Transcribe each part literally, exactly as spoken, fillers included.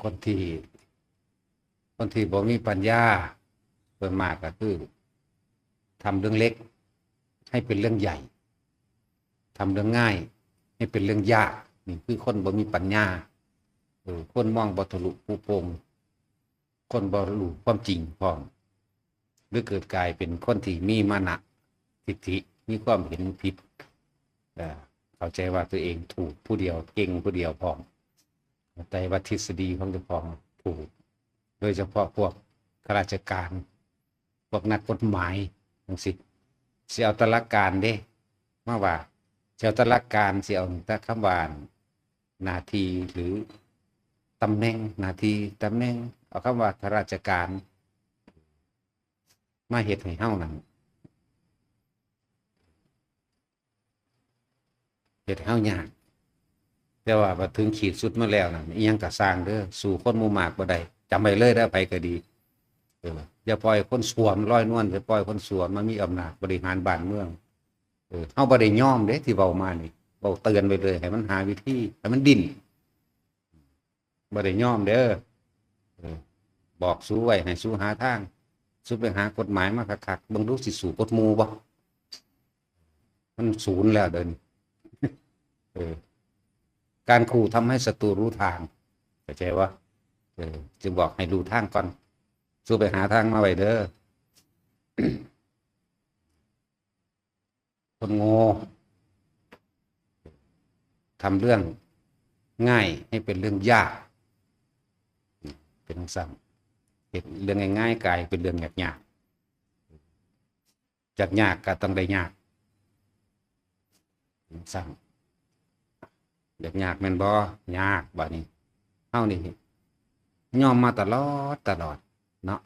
คนที่ คนที่บ่มีปัญญา ส่วนมากก็คือทำเรื่องเล็กให้เป็นเรื่องใหญ่ ทำเรื่องง่ายให้เป็นเรื่องยาก นี่คือคนบ่มีปัญญา เออ คนมองบ่ทะลุปรุโปร่ง คนบ่รู้ความจริงพร้อม หรือเกิดกลายเป็นคนที่มีมานะทิฐิ มีความเห็นผิด เอ่อ เข้าใจว่าตัวเองถูกผู้เดียว เก่งผู้เดียวพร้อม แต่ว่าทฤษฎีของเจ้าของถูก โดยเฉพาะพวกข้าราชการ พวกนักกฎหมายจั่งซี้ สิเอาแต่หลักการเด้ มาว่า สิเอาแต่หลักการ สิเอาแต่คำว่าหน้าที่หรือตำแหน่ง หน้าที่ ตำแหน่ง เอาคำว่าข้าราชการ มาเฮ็ดให้เฮานั่น เฮ็ดให้เฮายาก แต่ว่าพอถึงขีดสุดมาแล้วนั่น อิหยังก็ซ่างเด้อ สู้คนหมู่มากบ่ได้ จำไว้เลยเด้อ ไผก็ดี เออ อย่าปล่อยคนส้วมลอยนวล อย่าปล่อยคนส้วมมามีอำนาจบริหารบ้านเมือง เออ เฮาบ่ได้ยอมเด้ ที่เว้ามานี่ เว้าเตือนไว้เลย ให้มันหาวิธี ให้มันดิ้น บ่ได้ยอมเด้อ เออ บอกสูไว้ ให้สูหาทาง สูไปหากฎหมายมาคักๆ เบิ่งดูสิสู้กฎหมู่บ่ มันศูนย์แล้วเดี๋ยวนี้ เออ การขู่ทำให้ศัตรูรู้ทาง เข้าใจบ่ เออ จึงบอกให้รู้ทางก่อน สูไปหาทางมาไว้เด้อ คนโง่ ทำเรื่องง่ายให้เป็นเรื่องยาก เป็นจั่งซั้น เฮ็ดเรื่องง่ายๆ กลายเป็นเรื่องยากๆ ยากๆ ก็ต้องได้ยาก เป็นจั่งซั้น ยากๆ แม่นบ่ ยาก บาดนี้ เฮานี่ ยอมมาตลอด ตลอด เนาะ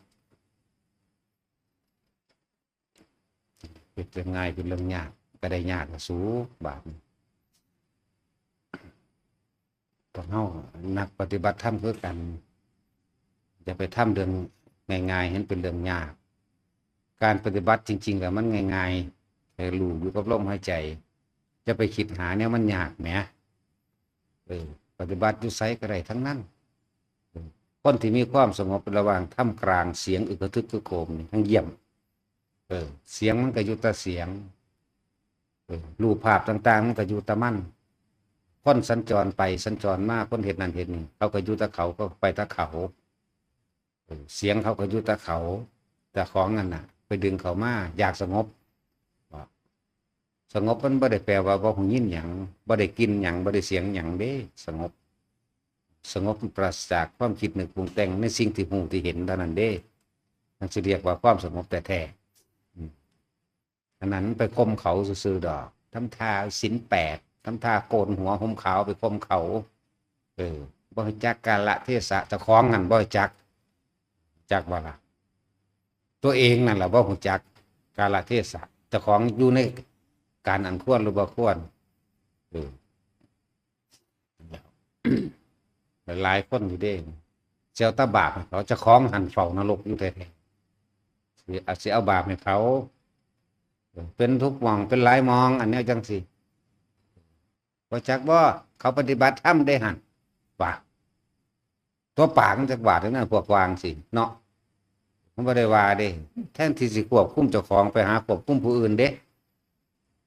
เฮ็ดเรื่องง่ายเป็นเรื่องยาก ก็ได้ยากล่ะสู บาดนี้ พวกเฮานักปฏิบัติธรรมคือกัน อย่าไปทำเรื่องง่ายๆ ให้มันเป็นเรื่องยาก การปฏิบัติจริงๆ แล้วมันง่ายๆ แค่รู้อยู่กับลมหายใจ จะไปคิดหาแนวมันยากแหม เออ ปฏิบัติอยู่ไสก็ได้ทั้งนั้น เออ คนที่มีความสงบระหว่างท่ามกลางเสียงอึกกระทึกครึกโครมนี่ ทั้งเยี่ยม เออ เสียงมันก็อยู่แต่เสียง เออ รูปภาพต่างๆ มันก็อยู่แต่มัน คนสัญจรไปสัญจรมา คนเฮ็ดนั่นเฮ็ดนี่ เขาก็อยู่แต่เขา ก็ไปแต่เขา เออ เสียงเขาก็อยู่แต่เขา แต่ของนั่นน่ะ ไปดึงเขามา อยากสงบ สงบมันบ่ได้แปลว่าบ่ฮู้ยินหยัง บ่ได้กลิ่นหยัง บ่ได้เสียงหยังเด้ สงบ สงบมันปราศจากความคิดนึกปรุงแต่งในสิ่งที่ฮู้ที่เห็นเท่านั้นเด้ มันสิเรียกว่าความสงบแท้ๆ อืม อันนั้นไปข่มเขาซื่อๆ ดอก ทำท่าศีลแปด ทำท่าโกนหัวห่มขาวไปข่มเขา เออ บ่รู้จักกาลเทศะ เจ้าของนั่นบ่รู้จัก จักบ่ล่ะ ตัวเองนั่นล่ะบ่รู้จักกาลเทศะ เจ้าของอยู่ในการอันควรหรือบ่ควร เออ หลายๆ คนอยู่เด้ สิเอาแต่บาปให้เขา เจ้าของหั่นเฝ้านรกอยู่แท้ๆ สิ สิเอาบาปให้เขา เป็นทุกข์หม่อง เป็นหลายหม่อง อันเนี้ยจั่งซี้ บ่จักบ่ เขาปฏิบัติธรรมเด้หั่น ว่า ตัวปากมันจักบาดนั่น พวกวางสิเนาะ มันบ่ได้ว่าเด้ แทนที่สิควบคุมเจ้าของ ไปหาควบคุมผู้อื่นเด้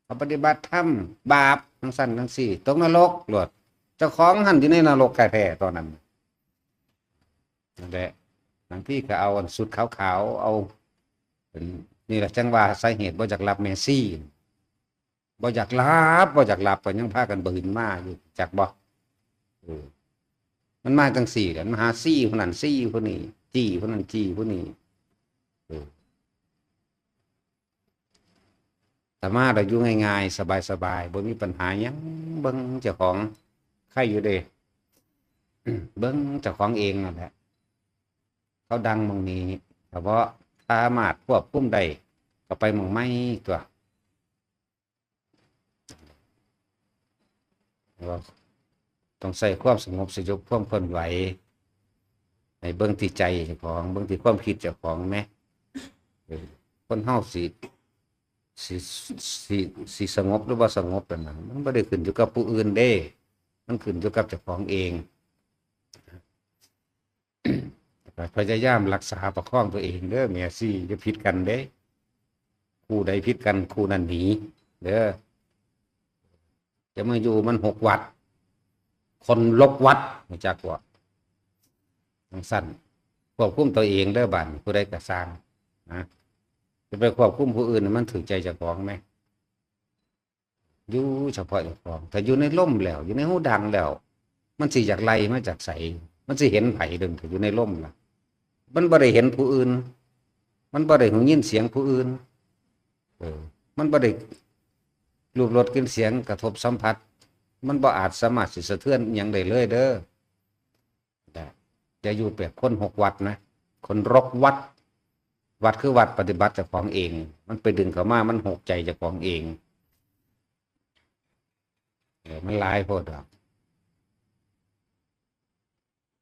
เขาปฏิบัติธรรม บาป จั่งซั้นจั่งซี้ ตกนรกโลด เจ้าของหั่นอยู่ในนรกแท้ๆ ตอนนั้น นั่นแหละ บางทีก็เอาอันชุดขาวๆ เอา เป็น นี่แหละจั่งว่าสาเหตุบ่อยากรับแม่ชี บ่อยากรับ บ่อยากรับ ก็ยังพากันบ่หืนมาอยู่ จักบ่ เออ มันมาจั่งซี้แหละ มาหาชีผู้นั้น ชีผู้นี้ จี้ผู้นั้น จี้ผู้นี้ เออ อาตมาเราอยู่ง่ายๆ สบายๆ บ่มีปัญหาหยัง เบิ่งเจ้าของ ใครอยู่เด้ เบิ่งเจ้าของเองนั่นแหละ เขาดังหม่องนี้ ถ้าบ่สามารถควบคุมได้ ก็ไปหม่องใหม่ตั๊ว ว่าต้องใช้ความสงบสยบความเคลื่อนไหว ให้เบิ่งที่ใจเจ้าของ เบิ่งที่ความคิดเจ้าของแหม เออ คนเฮาสิ สิ สิ สิสงบหรือบ่สงบนั่นน่ะ มันบ่ได้ขึ้นอยู่กับผู้อื่นเด้ มันขึ้นอยู่กับเจ้าของเอง พยายามรักษาประคองตัวเองเด้อแม่ซี่ อย่าผิดกันเด้ คู่ใดผิดกันคู่นั้นหนีเด้อ จะมาอยู่มันหกวัด คนลกวัด รู้จักบ่ จั่งซั่น ควบคุมตัวเองเด้อบัดนี้ ผู้ใดก็ซ่างนะ จะไปควบคุมผู้อื่นน่ะ มันถือใจเจ้าของไหม อยู่เฉพาะเจ้าของ ถ้าอยู่ในลมแล้ว อยู่ในฮูดังแล้ว มันสิอยากไล่มาจากไส มันสิเห็นไผเดินถ้าอยู่ในลมล่ะ มันบ่ได้เห็นผู้อื่น มันบ่ได้หูยินเสียงผู้อื่น เออ มันบ่ได้รูปรสกลิ่นเสียงกระทบสัมผัส มันบ่อาจสามารถสิสะเทือนอิหยังได้เลยเด้อ นะ อย่าอยู่แบบคนหกวัดนะ คนรกวัด วัดคือวัดปฏิบัติเจ้าของเอง มันไปดึงเข้ามา มันหกใจเจ้าของเอง เออ มันหลายโพดดอก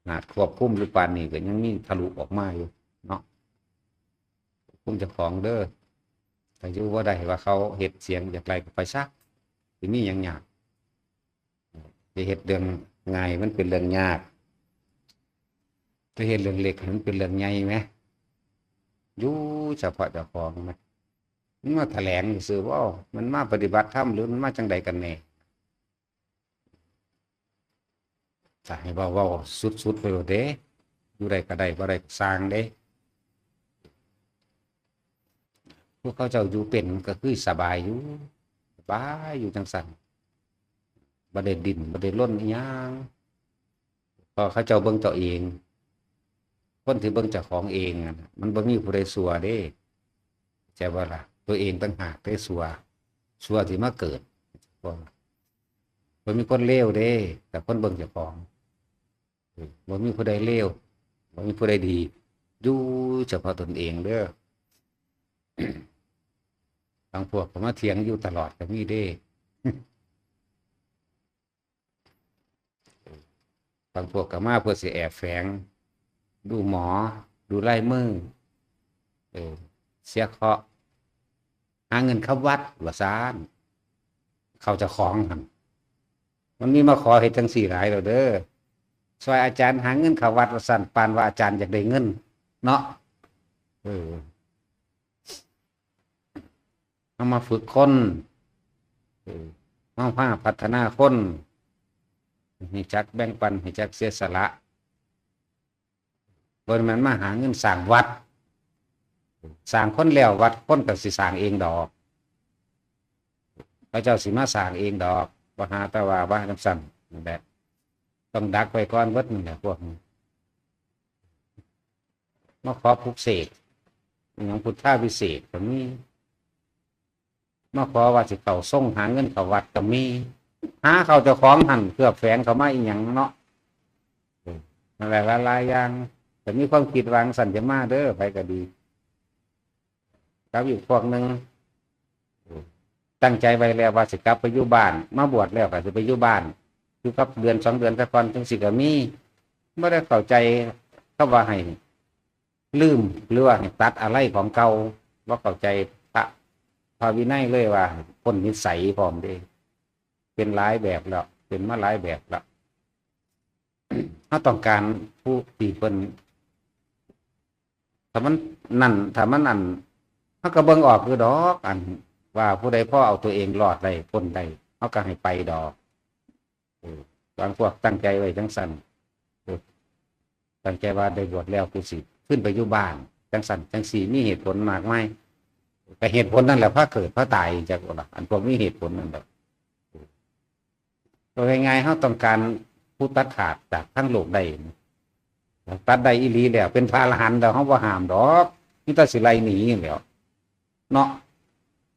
ขนาดควบคุมอยู่ปานนี้ก็ยังมีทะลุออกมาอยู่เนาะ ควบคุมเจ้าของเด้อ ถ้าอยู่บ่ได้ว่าเขาเฮ็ดเสียงอยากไล่ก็ไปซะ สิมีหยังยาก จะเฮ็ดเรื่องง่ายมันเป็นเรื่องยาก จะเฮ็ดเรื่องเล็กให้มันเป็นเรื่องใหญ่ไหม อยู่เฉพาะเจ้าของไหม มันมาแถลงซื่อๆ ว่ามันมาปฏิบัติธรรมหรือมันมาจั่งใดกันแน่ ถ้าให้เว้า เว้าสุดๆ ไปโลดเด้ อยู่ได้ก็ได้ บ่ได้ก็ซ่างเด้ พวกเขาเจ้าอยู่เป็นก็คือสบายอยู่ สบายอยู่จั่งซั่น บ่ได้ดิ้น บ่ได้รนอิหยัง เพราะเขาเจ้าเบิ่งเจ้าเอง คนที่เบิ่งเจ้าของเองอะนะ มันบ่มีผู้ใดชั่วเด้ เข้าใจบ่ล่ะ ตัวเองต่างหากเด้ชั่ว ชั่วที่มาเกิด บ่ บ่มีคนเลวเด้ แต่คนเบิ่งเจ้าของ บ่มีผู้ใดเลว บ่มีผู้ใดดี อยู่เฉพาะตนเองเด้อ บางพวกก็มาเถียงอยู่ตลอดก็มีเด้ บางพวกก็มาเพื่อสิแอบแฝง ดูหมอ ดูลายมือ เออ เสียเคราะห์ หาเงินเข้าวัด ว่าซั่น เข้าเจ้าของหั่น มันมีมาขอเฮ็ดจั่งซี้หลายแล้วเด้อ ซอยอาจารย์หาเงินเข้าวัด ว่าซั่น ปานว่าอาจารย์อยากได้เงิน เนาะ เออ เอามาฝึกคน เออ มาพาพัฒนาคน ให้จักแบ่งปัน ให้จักเสียสละ บ่แม่นมาหาเงินสร้างวัด สร้างคนแล้ววัดคนก็สิสร้างเองดอก พระเจ้าสิมาสร้างเองดอก บ่หาแต่ว่าว่าจั่งซั่น นั่นแหละ ต้องดักไว้ก่อนเบิดนั่นแหละพวกนี้ มาขอปลุกเสก อิหยังพุทธาพิเศษกก็มี มาขอว่าสิเข้าทรงหาเงินเข้าวัดก็มี หาเข้าเจ้าของหั่น เคลือบแฝงเข้ามาอีหยังเนาะ เออ นั่นแหละหลายๆอย่าง แต่มีความคิดว่าจั่งซั่นจะมาเด้อ ไผก็ดี กับอีกพวกหนึ่ง ตั้งใจไว้แล้วว่าสิกลับไปอยู่บ้าน มาบวชแล้วก็สิไปอยู่บ้าน อยู่กับเดือนสองเดือนซะก่อน จั่งซี้ก็มี บ่ได้เข้าใจคำว่าให้ลืม หรือว่าให้ตัดอะไรของเก่า บ่เข้าใจพระ พระวินัยเลยว่าให้พ้นนิสัยพร้อมเด้ เป็นหลายแบบแล้ว เป็นมาหลายแบบแล้ว เฮาต้องการผู้ที่เพิ่น ถ้ามันนั่น ถ้ามันอัน เฮาก็เบิ่งออกอยู่ดอก อันว่าผู้ใดพอเอาตัวเองรอดได้ พ้นได้ เฮาก็ให้ไปดอก เออ บางพวกตั้งใจไว้จั่งซั่น เออ ตั้งใจว่าได้บวชแล้วกูสิขึ้นไปอยู่บ้าน จั่งซั่นจั่งซี้ มีเหตุผลมากมาย ก็เหตุผลนั่นแหละพาเกิดพาตาย จักว่าล่ะ อันพวกมีเหตุผลนั่นแหละ ตัวง่ายๆ เฮาต้องการผู้ตัดขาดจากทั้งโลกได้ ตัดได้อีหลีแล้ว เป็นพระอรหันต์แล้ว เฮาบ่ห้ามดอก มีแต่สิไล่หนีแหล้ว เนาะ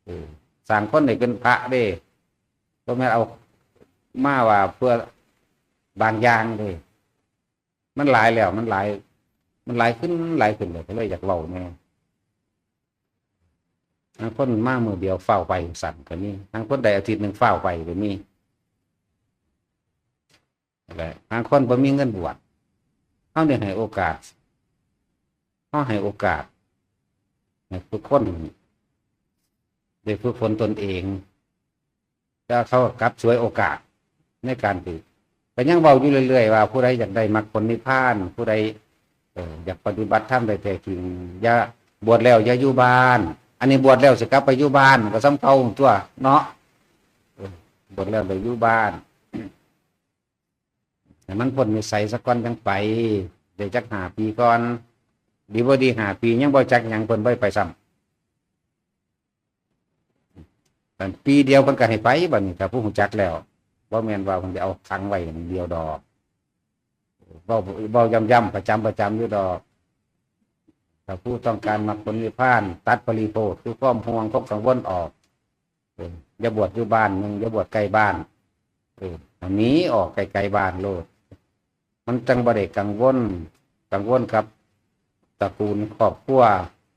เออ สร้างคนให้เป็นพระเด้ บ่แม่นเอามาว่าเพื่อบางอย่างเด้ มันหลายแล้ว มันหลาย มันหลายขึ้น หลายขึ้นเลย ก็เลยอยากเว้าแหน่ บางคนมามื้อเดียวฟ้าวไปสั่นก็มี บางคนได้อาทิตย์หนึ่งฟ้าวไปก็มี นั่นแหละ บางคนบ่มีเงินบวช เฮาได้ให้โอกาส เฮาให้โอกาสให้ทุกคนได้ฝึกฝนตนเอง แต่เขากลับฉวยโอกาสในการถือ ก็ยังเว้าอยู่เรื่อยๆ ว่าผู้ใดอยากได้มรรคผลนิพพาน ผู้ใด เออ อยากปฏิบัติธรรมได้แท้จริง อย่า บวชแล้วอย่าอยู่บ้าน อันนี้บวชแล้วสิกลับไปอยู่บ้านก็ส่ำเก่าตัวเนาะ เออ บวชแล้วได้อยู่บ้าน ให้มันพ้นนิสัยซะก่อนจั่งไป ได้จักห้าปีก่อน ดีบ่ดีห้าปียังบ่จักหยัง เพิ่นบ่ให้ไปซ้ำ แต่ปีเดียวเพิ่นก็ให้ไป บัดนี้ถ้าผู้รู้จักแล้ว บ่แม่นว่าเพิ่นจะเอาขังไว้อย่างเดียวดอก เว้า เว้าย้ำๆ ประจำประจำอยู่ดอก ถ้าผู้ต้องการมรรคผลนิพพาน ตัดปริโภท คือความห่วงความกังวลออก เออ อย่าบวชอยู่บ้านหนึ่ง อย่าบวชใกล้บ้าน เออ หนีออกไกลๆบ้านโลด มันจั่งบ่ได้กังวล กังวลกับตระกูลครอบครัว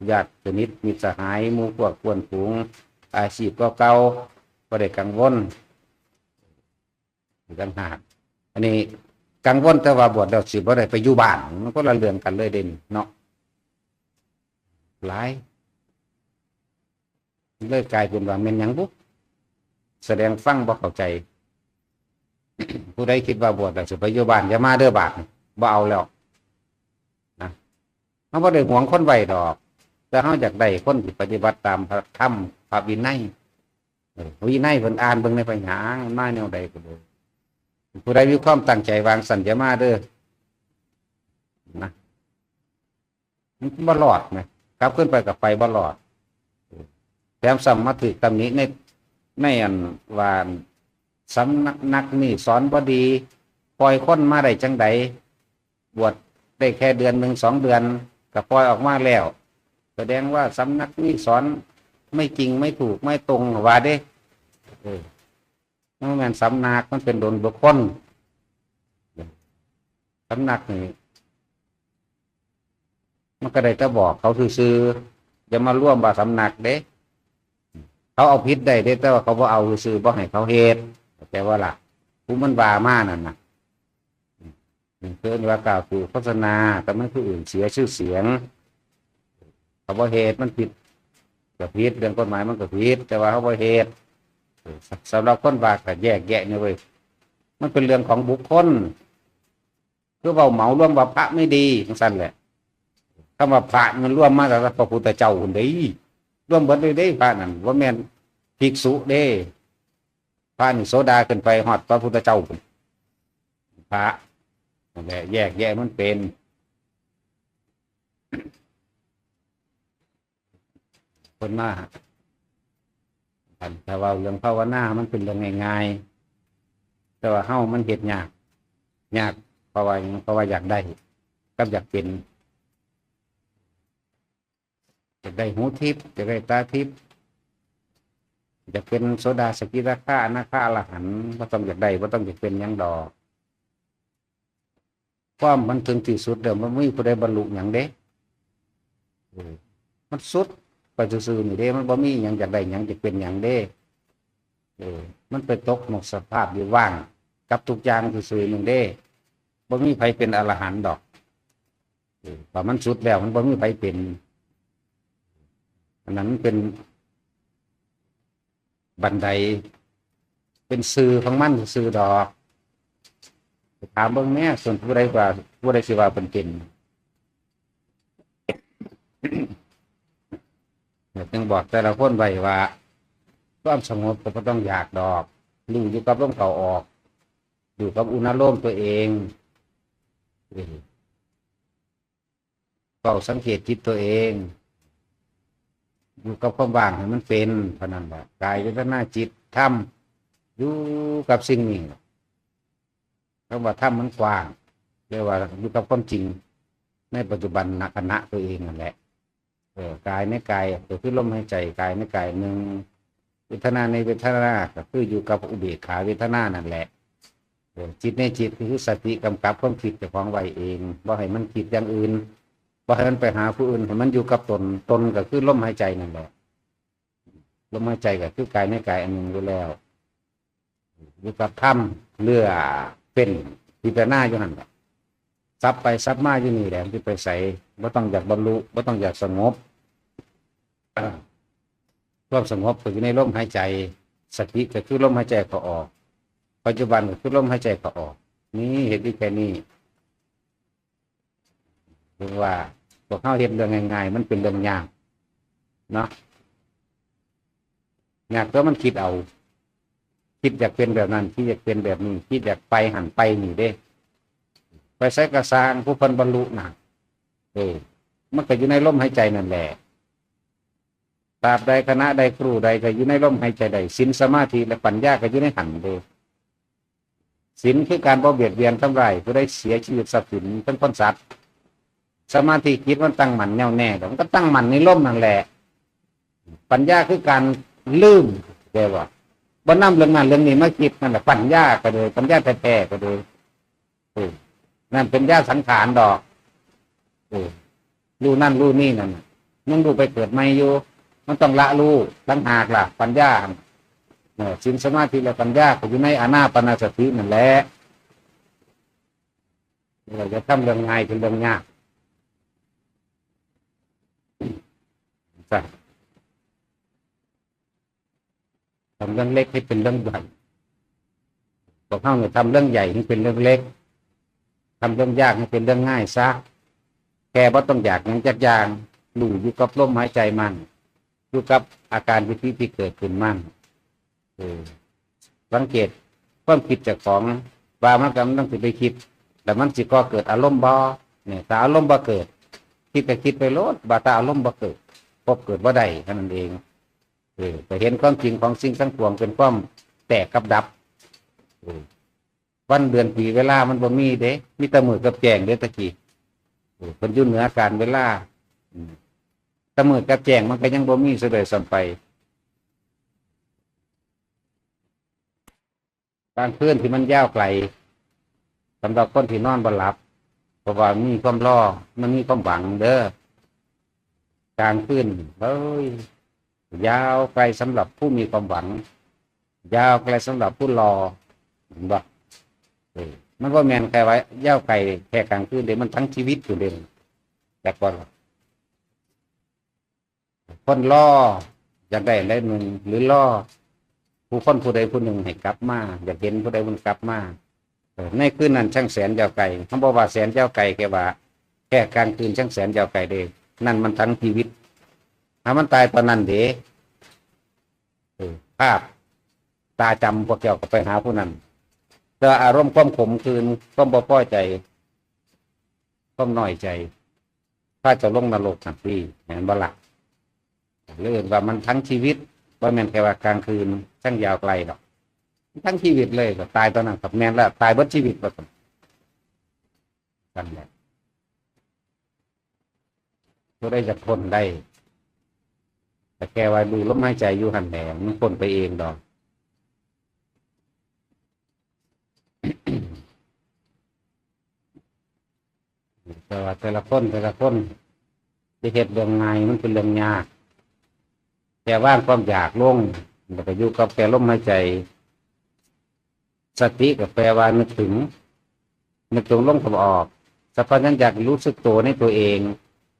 ญาติสนิทมิตรสหาย หมู่พวกเพื่อนฝูง อาชีพเก่าๆ บ่ได้กังวล อีกต่างหาก อันนี้กังวลแต่ว่าบวชแล้วสิบ่ได้ไปอยู่บ้าน มันคนละเรื่องกันเลยเด้นี่เนาะ หลาย เลยกลายเป็นว่าแม่นหยังบุ แสดงฟังบ่เข้าใจ ผู้ใดคิดว่าบวชแล้วสิไปอยู่บ้าน อย่ามาเด้อบาดนี้ บ่เอาแล้วนะ เฮาบ่ได้หวงคนไว้ดอก แต่เฮาอยากได้คนที่ปฏิบัติตามพระธรรมพระวินัย เออ วินัยเพิ่นอ่านเบิ่งในพระหยังมาแนวใดก็บ่ ผู้ใดมีความตั้งใจวางสันจะมาเด้อ นะ มันบ่รอดนะ กลับขึ้นไปกับไปบ่รอด แถมซ้ำมาถูกตำหนิใน ในอันว่าสำนักนี่สอนบ่ดี ปล่อยคนมาได้จั่งใด บวชได้แค่เดือนหนึ่งสองเดือน ก็ปล่อยออกมาแล้ว แสดงว่าสำนักนี่สอนไม่จริงไม่ถูกไม่ตรง ว่าเด้ เออ มันแม่นสำนัก มันเป็นโดนบุคคล สำนักนี่ มันก็ได้แต่บอกเขาซื่อๆ อย่ามาร่วมว่าสำนักเด้ เขาเอาผิดได้เด้ แต่ว่าเขาบ่เอาซื่อๆ บ่ให้เขาเฮ็ด แต่ว่าล่ะ ผู้มันว่ามานั่นน่ะ เพิ่นว่ากล่าวสู่โฆษณา แต่มันคืออื่นเสียชื่อเสียง เขาบ่เฮ็ด มันผิด ก็ผิด เรื่องกฎหมายมันก็ผิด แต่ว่าเขาบ่เฮ็ด สำหรับคนว่าก็แยกแยะนี่เว้ย มันเป็นเรื่องของบุคคล คือเว้าเหมารวมว่าพระไม่ดีจั่งซั่นแหละ คำว่าพระมันรวมมาจากพระพุทธเจ้าพุ้นเด้ รวมเบิดเลยเด้ พระนั่น บ่แม่นภิกษุเด้ พระนี่โสดาขึ้นไปฮอดพระพุทธเจ้าพุ้น พระนั่นแหละ แยกแยะมันเป็น เพิ่นมา อันถ้าเว้าเรื่องภาวนามันเป็นเรื่องง่ายๆ แต่ว่าเฮามันเฮ็ดยาก ยาก เพราะว่าหยัง เพราะว่าอยากได้กับอยากเป็น อยากได้หูทิพย์ อยากได้ตาทิพย์ อยากเป็นโสดาสกิทาคาอนาคาอรหันต์ บ่ต้องอยากได้ บ่ต้องอยากเป็นหยังดอก ความมันถึงที่สุดแล้ว มันบ่มีผู้ใดบรรลุหยังเด้ เออ มันสุดไปซื่อๆนี่เด้ มันบ่มีหยังอยากได้หยัง อยากเป็นหยังเด้ เออ มันไปตกหมดสภาพอยู่ว่างกับทุกอย่างซื่อๆหนึ่งเด้ บ่มีไผเป็นอรหันต์ดอก เออ พอมันสุดแล้ว มันบ่มีไผเป็น อันนั้นมันเป็นบันได เป็นซื่อของมันซื่อดอก ถามเบิ่งแหน่ ส่วนผู้ใดว่า ผู้ใดสิว่าเป็นเป็น อยากจั่งบอกแต่ละคนไว้ว่า ความสงบก็บ่ต้องอยากดอก รู้อยู่กับลมเข้าออก อยู่กับอุณาโลมตัวเอง เออ เฝ้าสังเกตจิตตัวเอง อยู่กับความว่างให้มันเป็นเท่านั้นแหละ กายเวทนาจิตธรรม อยู่กับสิ่งนี้ คำว่าธรรมมันกว้าง เรียกว่าอยู่กับความจริงในปัจจุบันขณะตัวเองนั่นแหละ เออ กายในกายก็คือลมหายใจ กายในกายหนึ่ง เวทนาในเวทนาก็คืออยู่กับอุเบกขาเวทนานั่นแหละ เออ จิตในจิตก็คือสติกำกับความคิดเจ้าของไว้เอง บ่ให้มันคิดอย่างอื่น บ่ให้มันไปหาผู้อื่น ให้มันอยู่กับตน ตนก็คือลมหายใจนั่นแหละ ลมหายใจก็คือกายในกายอันหนึ่งอยู่แล้ว อยู่กับธรรมเรื่อยเป็น พิจารณาอยู่นั่นแหละ สับไปสับมาอยู่นี่แหละ มันสิไปไส บ่ต้องอยากบรรลุ บ่ต้องอยากสงบ ความสงบก็อยู่ในลมหายใจ สติก็คือลมหายใจเข้าออก ปัจจุบันก็คือลมหายใจเข้าออก นี่เฮ็ดอยู่แค่นี้ ถึงว่าพวกเฮาเฮ็ดเรื่องง่ายๆ มันเป็นเรื่องยากเนาะ ยากตัวมันคิดเอา คิดอยากเป็นแบบนั้น คิดอยากเป็นแบบนี้ คิดอยากไปหั่นไปนี่เด้ ไปไสกะซ่าง ผู้เพิ่นบรรลุน่ะ เออ มันก็อยู่ในลมหายใจนั่นแหละ ตราบใดขณะใดครูใดก็อยู่ในลมหายใจใด ศีลสมาธิและปัญญาก็อยู่ในหั้นเด้ ศีลคือการบ่เบียดเบียนทำร้ายผู้ใด เสียชีวิตทรัพย์สินเป็นคนสัตว์ สมาธิจิตมันตั้งมั่นแน่วแน่ มันก็ตั้งมั่นในลมนั่นแหละ ปัญญาคือการลืม ได้บ่ บ่นำเรื่องนั้นเรื่องนี้มาคิดนั่นแหละ ปัญญาก็เลย ปัญญาแท้ๆก็เลย เออ นั่นเป็นญาณสังขารดอก เออ รู้นั่นรู้นี่นั่นน่ะ ยังรู้ไปเกิดใหม่อยู่ มันต้องละรู้ต่างหากล่ะ ปัญญา เออ ศีลสมาธิและปัญญาก็อยู่ในอานาปานสตินั่นแหละ เราจะทำเรื่องง่ายเป็นเรื่องยาก จ้ะ ทำเรื่องเล็กให้เป็นเรื่องใหญ่ พวกเฮาเนี่ยทำเรื่องใหญ่ให้เป็นเรื่องเล็ก ทำเรื่องยากให้เป็นเรื่องง่ายซะ แค่บ่ต้องอยากหยังจักอย่าง รู้อยู่กับลมหายใจมัน อยู่กับอาการวิธีที่เกิดขึ้นมัน เออ สังเกตความคิดเจ้าของ ว่ามันกำลังสิไปคิด แล้วมันสิก่อเกิดอารมณ์บ่ เนี่ย ถ้าอารมณ์บ่เกิด คิดก็คิดไปโลด ว่าถ้าอารมณ์บ่เกิด พบเกิดบ่ได้ เท่านั้นเอง เออ ไปเห็นความจริงของสิ่งทั้งปวงเป็นความแตกกับดับ เออ วันเดือนปีเวลามันบ่มีเด้ มีแต่มืดกับแจ้งเด้ตะกี้ เออ เพิ่นอยู่เหนือการเวลา อืม แต่มืดกับแจ้งมันก็ยังบ่มีซะด้วยซ้ำไป กลางคืนที่มันยาวไกล สำหรับคนที่นอนบ่หลับ เพราะว่ามีความรอ มันมีความหวังเด้อ กลางคืน เฮ้ย ยาวไกลสำหรับผู้มีความหวัง ยาวไกลสำหรับผู้รอ เห็นบ่ เออ มันบ่แม่นแค่ว่ายาวไกลแค่กลางคืนเด้ มันทั้งชีวิตอยู่เด้ แต่ก่อน คนรออยากได้อันใดหนึ่ง หรือรอผู้คนผู้ใดผู้หนึ่งให้กลับมา อยากเห็นผู้ใดผู้หนึ่งกลับมา เออ ในคืนนั้นช่างแสนยาวไกล เฮาบ่ว่าแสนยาวไกล แค่ว่า แค่กลางคืนช่างแสนยาวไกลเด้ นั่นมันทั้งชีวิต ถ้ามันตายตอนนั้นเด้ เออ ภาพตาจำพวกเจ้าก็ไปหาผู้นั้น แต่อารมณ์ความขมขื่น ความบ่พอใจ ความน้อยใจ พาเจ้าลงนรกทันที แม่นบ่ล่ะ เรื่องว่ามันทั้งชีวิต บ่แม่นแค่ว่ากลางคืน ช่างยาวไกลดอก ทั้งชีวิตเลย ก็ตายตอนนั้นครับ แม่นแล้ว ตายเบิดชีวิตว่าซั่น นั่นแหละ ผู้ใดจะพ้นได้ แต่แค่ว่าดูลมหายใจอยู่หั่นแหละ มันพ้นไปเองดอก แต่ว่าแต่ละคน แต่ละคน ที่เฮ็ดเรื่องง่ายมันเป็นเรื่องยาก แต่วางความอยากลง แล้วก็อยู่กับแค่ลมหายใจ สติก็แปลว่านึกถึง นึกถึงลมเข้าออก สัพพัญญะรู้สึกตัวในตัวเอง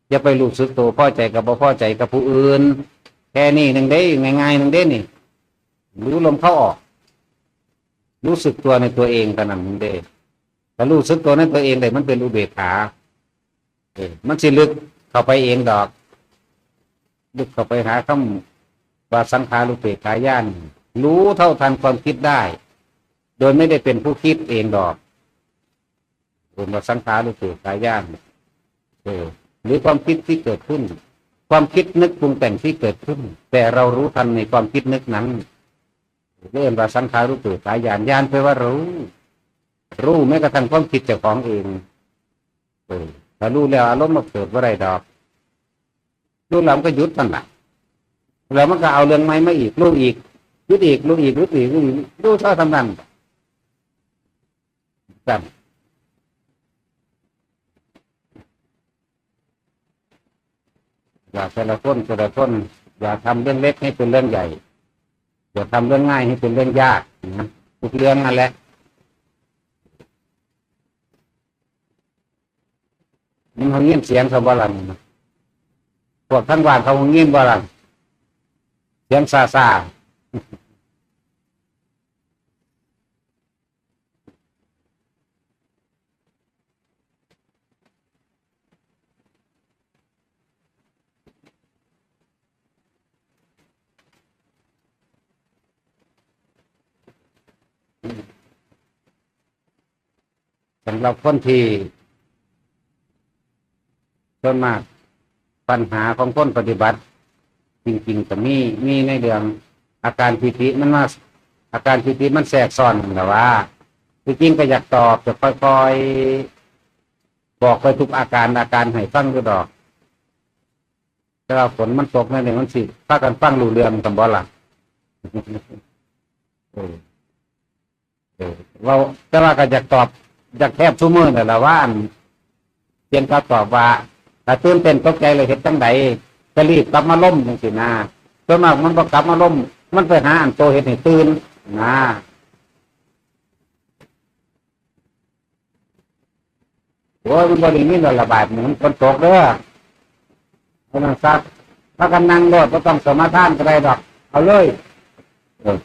อย่าไปรู้สึกตัวพอใจกับบ่พอใจกับผู้อื่น แค่นี้หนึ่งเด้ ง่ายๆหนึ่งเด้นี่ รู้ลมเข้าออก รู้สึกตัวในตัวเองเท่านั้นหนึ่งเด้ ถ้ารู้สึกตัวในตัวเองได้มันเป็นอุเบกขา เออ มันสิลึกเข้าไปเองดอก ลึกเข้าไปหาคำว่าสังขารุปเปกขาญาณ รู้เท่าทันความคิดได้ โดยไม่ได้เป็นผู้คิดเองดอก เรียกว่าสังขารุปเปกขาญาณ เออ หรือความคิดที่เกิดขึ้น ความคิดนึกปรุงแต่งที่เกิดขึ้น แต่เรารู้ทันในความคิดนึกนั้น เรียกว่าสังขารุปเปกขาญาณ ญาณแปลว่ารู้ รู้แม้กระทั่งความคิดเจ้าของเอง เออ ถ้ารู้แล้วอารมณ์มันเกิดบ่ได้ดอก รู้แล้วมันก็หยุดนั่นแหละ แล้วมันก็เอาเรื่องใหม่มาอีก รู้อีก หยุดอีก รู้อีก หยุดอีก รู้อีก รู้เท่าทำนั้น กัน อย่าแต่ละคน แต่ละคน อย่าทำเรื่องเล็กให้เป็นเรื่องใหญ่ อย่าทำเรื่องง่ายให้เป็นเรื่องยากนะ ทุกเรื่องนั่นแหละ มันเขายินเสียงเขาบ่ล่ะนี่นะ พวกทางบ้านเขายินบ่ล่ะ เสียงซาซา สำหรับคนที่ ส่วนมากปัญหาของคนปฏิบัติ จริงๆก็มีมีในเรื่อง อาการทิฏฐิมันมา อาการทิฏฐิมันแทรกซ้อนนั่นแหละว่า ที่จริงก็อยากตอบจะค่อยๆบอกไปทุกอาการอาการให้ฟังอยู่ดอก แต่ว่าฝนมันตกนั่นเองมันสิพากันฟังรู้เรื่องกันบ่ล่ะ เออ เออ เว้า แต่ว่าก็อยากตอบ อยากแทบซุมื้อนั่นล่ะว่า อันเปลี่ยนคำตอบว่า ถ้าตื่นเต้นตกใจเลยเฮ็ดจั่งใด ก็รีบกลับมาลมจังซี่นะ ส่วนมากมันบ่กลับมาลม มันไปหาอันโตเฮ็ดให้ตื่นนะ โอ้ย มันบ่ได้มีระบาด มันฝนตกเด้อ เพราะนั้นซะ พากันนั่งโลด บ่ต้องสมาทานก็ได้ดอก เอาเลย เออ